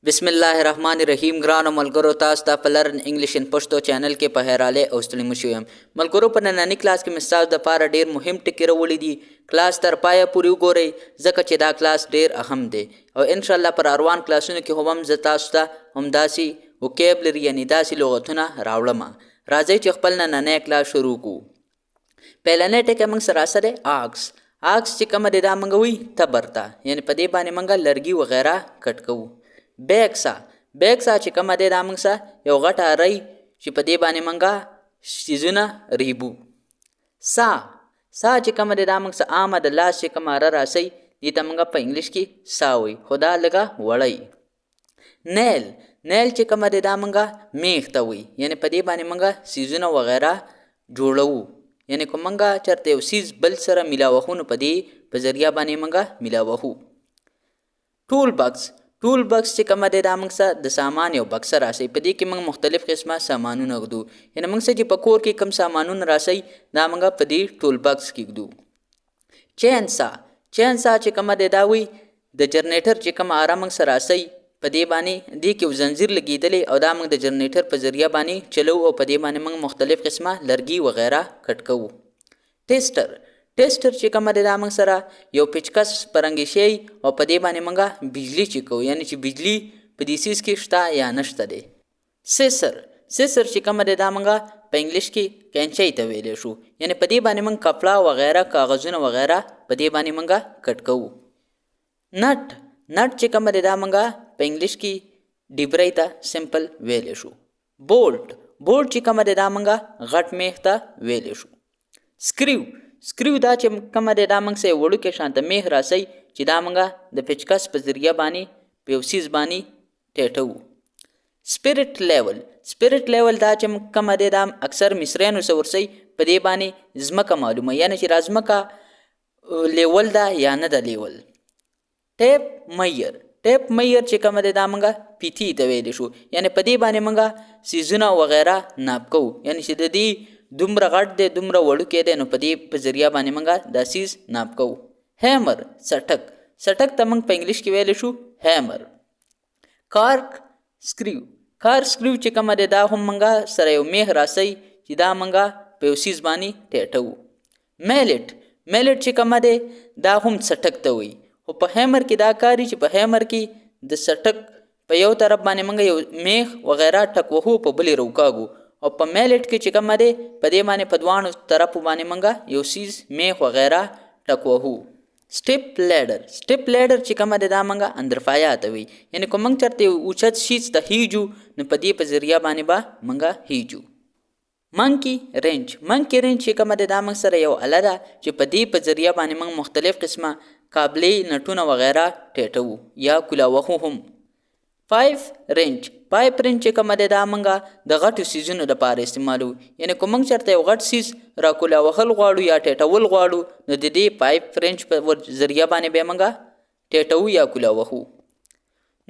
بسم الله الرحمن الرحیم. ګرانو ملګرو، تاسو ته په Learn English in Pashto channel کې په حیراله او ستړي مشو یم. ملګرو، په ننني کلاس کې مې ستاسو دپاره ډیر مهم ټکي راوړي دي. کلاس تر پایه پورې وګورئ، ځکه چې دا کلاس ډیر اهم دی او انشاءالله پر روان کلاسونو کې هم زه تاسو ته همداسې vocabulary، یعنی داسې لغتونه راوړم. راځئ چې خپل نننی کلاس شروع کړو. پیلنی ټکی موږ سره څه دی؟ Axe. Axe چې کومه دی، دا موږ وایي تبر ته، یعنی په دې باندې موږ لرګي وغیره کټ کوو. Bag saw. Bag saw چې کومه دی، دا موږ سره یو غټه ری چې په دې باندې موږ څیزونه ریبو. Saw. Saw چې کومه دی، دا موږ سره عامه د لاس چې کومه اره راسي، دې ته موږ په انګلیش کې saw وایي، خو دا لږه وړی. Nail. Nail چې کومه دی، دا موږ میخ ته وایي، یعنی په دې باندې موږ څیزونه وغیره جوړوو، یعنی که موږ چېرته یو څیز بل سره میلاوهو، نو په دې په ذریعه باندې موږ میلاوهو. Tool box. Tool box چې کومه دی، دا موږ سره د سامان یو بکسه راسي. په دې کې موږ مختلف قسمه سامانونه ږدو، یعنی موږ سره چې په کور کې کوم سامانونه راسي، دا موږ په دې tool box کې ږدو. Chain saw. Chain saw چې کومه دی، دا وي د جنریټر چې کومه اره موږ سره راسي. په دې باندې دې کې یو زنځیر لګېدلی او دا موږ د جنریټر په ذریعه باندې چلوو او په دې باندې موږ مختلف قسمه لرګي وغیره کټ کوو. Tester. Tester چې کومه دی، دا موږ سره یو پیچکس پرنګې شی او په دې باندې موږ بجلی چې کوو، یعنی چې بجلی په دې څیز کې شته یا نشته دی. Scissor. Scissor چې کومه دی، دا موږ په انګلیش کې کینچۍ ته ویلی شو، یعنی په دې باندې موږ کپړه وغیره، کاغذونه وغیره په دې باندې موږ کټ کوو. Nut. Nut چې کومه دی، دا موږ په انګلیش کې ډبرۍ ته simple ویلی شو. Bolt. Bolt چې کومه دی، دا موږ غټ میخ ته ویلی شو. Screw. Screw دا چې کومه دی، دا موږ سره وړوکی شانته میخ راسي چې دا موږ د پیچکس په ذریعه باندې په یو څیز باندې ټیټوو. Spirit level. Spirit level دا چې کومه دی، دا اکثر مصریانو سره ورسي، په دې باندې ځمکه معلومه، یعنی چې را ځمکه level ده یا نه ده level. Tape measure. Tape measure چې کومه دی، دا موږ پیتی ته ویلی شو، یعنی په دې باندې موږ څیزونه وغیره ناپ کوو، یعنی چې د دې دومره غټ دی، دومره وړوکی دی، نو په دې په ذریعه باندې موږ دا څیز ناپ کوو. Hammer. څټک. څټک ته موږ په انګلیش کې ویلی شو hammer. Corkscrew. Corkscrew چې کومه دی، دا هم موږ سره یو میخ راسي چې دا موږ په یو څیز باندې ټیټوو. Mallet. Mallet چې کومه دی، دا هم څټک ته وایي، خو په hammer کې دا کاري چې په hammer کې د څټک په یو طرف باندې موږ یو میخ وغیره ټک وهو، په بلې روکاږو، او په mallet کې چې کومه دی، په دې باندې په دواړو طرفو باندې موږ یو څیز میخ وغیره ټک وهو. Step ladder. Step ladder چې کومه دی، دا موږ اندرفایا ته وایي، یعنی که موږ چېرته یو اوچت شیز ته خیجو، نو په دې په ذریعه باندې به موږ خیجو. Monkey wrench. Monkey wrench چې کومه دی، دا موږ سره یو اله ده چې په دې په ذریعه باندې موږ مختلف قسمه کابلې، نټونه وغیره ټیټوو یا کولاوهو هم. Pipe wrench. Pipe wrench چې کومه دی، دا موږ د غټو څیزونو دپاره استعمالوو، یعنی که موږ چېرته یو غټ څیز را کولاوهل غواړو یا ټیټول غواړو، نو د دې pipe wrench په ذریعه باندې بیا موږ ټیټوو یا کولاوهو.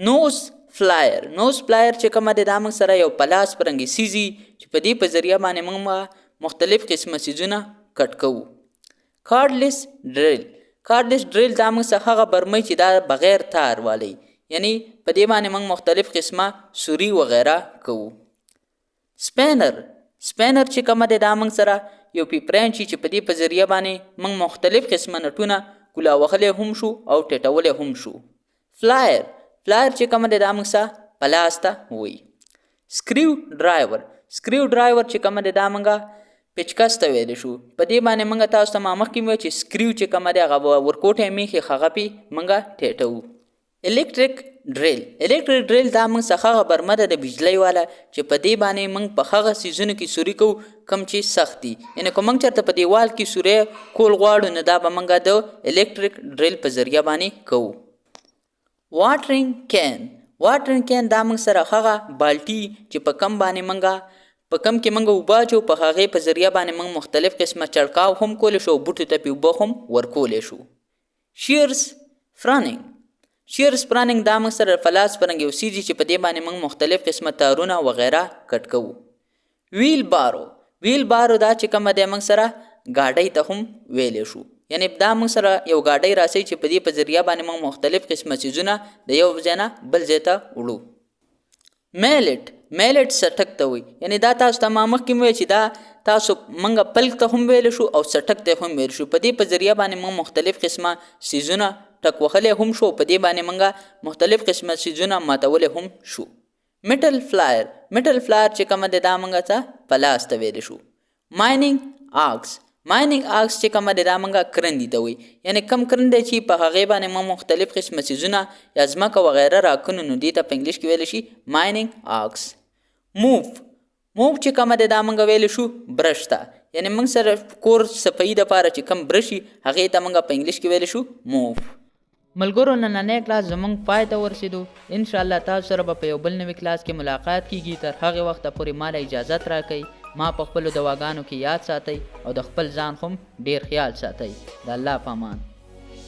Nose plier. Nose plier چې کومه دی، دا موږ سره یو پلاس پرنګې څیزي چې په دې په ذریعه باندې موږ مختلف قسمه څیزونه کټ کوو. Cordless drill. Cordless drill دا موږ سره هغه برمۍ چې دا بغیر تار والی، یعنی په دې باندې موږ مختلف قسمه سوري وغیره کوو. Spanner. Spanner چې کومه دی، دا موږ سره یو پیپرین چې په دې په ذریعه باندې موږ مختلف قسمه نټونه کولا وهلی هم شو او ټیټولی هم شو. Plier. Plier چې کومه دی، دا موږ سره پلاس ته وایي. Screw driver. Screw driver چې کومه دی، دا موږ پیچکس ته ویلی شو. په دې باندې موږ تاسو ته ما مخکې وویل چې screw چې کومه دی، هغه ورکوټی میخې هغه پې موږ ټیټوو. Electric drill. Electric drill دا موږ څخه هغه برمه ده د بجلۍ والا چې په دې باندې موږ په هغه څیزونو کې سوري کوو کوم چې سخت دي، یعنی که موږ چېرته په دیوال کې سوری کول غواړو، نو دا به موږ د electric drill په ذریعه باندې کوو. Watering can. Watering can دا موږ سره هغه بالټي چې په کم باندې موږ په کم کې موږ اوبه اچو، په هغې په ذریعه باندې موږ مختلف قسمه چړکاو هم کولی شو او بوټو ته پې اوبه هم ورکولی شو. Shears pruning. Shears pruning دا موږ سره فلاس پرنګ یو څیز چې په دې باندې موږ مختلف قسمه تارونه وغیره کټ کوو. Wheelbarrow. Wheelbarrow دا چې کومه دی، موږ سره ګاډۍ ته هم ویلی شو، یعنی دا موږ سره یو ګاډۍ راسي چې په دې په ذریعه باندې موږ مختلف قسمه څیزونه د یو ځای نه بل ځای ته وړو. میلټ، میلټ څټک ته وایي، یعنی دا تاسو ته ما مخکې وویل چې دا تاسو موږ پلک ته هم ویلی شو او څټک ته هم ویلی شو. په دې په ذریعه باندې موږ مختلف قسمه څیزونه ټک وهلی هم شو، په دې باندې موږ مختلف قسمه څیزونه ماتولی هم شو. میټل فلایر، میټل فلایر چې کومه ده دا موږ څه پلاس ته ویلی شو. ماینینګ آکس، ماینینګ آکس چې کومه ده دا موږ کرندي ته وایي، یعنی کم کرندی چې په هغې باندې موږ مختلف قسمه څیزونه یا ځمکه وغیره راکنو نو دې ته په انګلیش کې ویلی شي ماینینګ آکس. موف، موف چې کومه ده دا موږ ویلی شو برش ته، یعنی موږ سره کور صفایي دپاره چې کوم برش وي هغې ته موږ په انګلیش کې ویلی شو موف. ملګرو نننی کلاس زمونږ پای ته ورسېدو. ان شاء الله تاسو سره به په یو بل نوي کلاس کې ملاقات کیږي. تر هغې وخته پورې ماله اجازت راکړئ، ما په خپلو دواګانو کې یاد ساتئ او د خپل ځان هم ډیر خیال ساتئ. د الله په امان.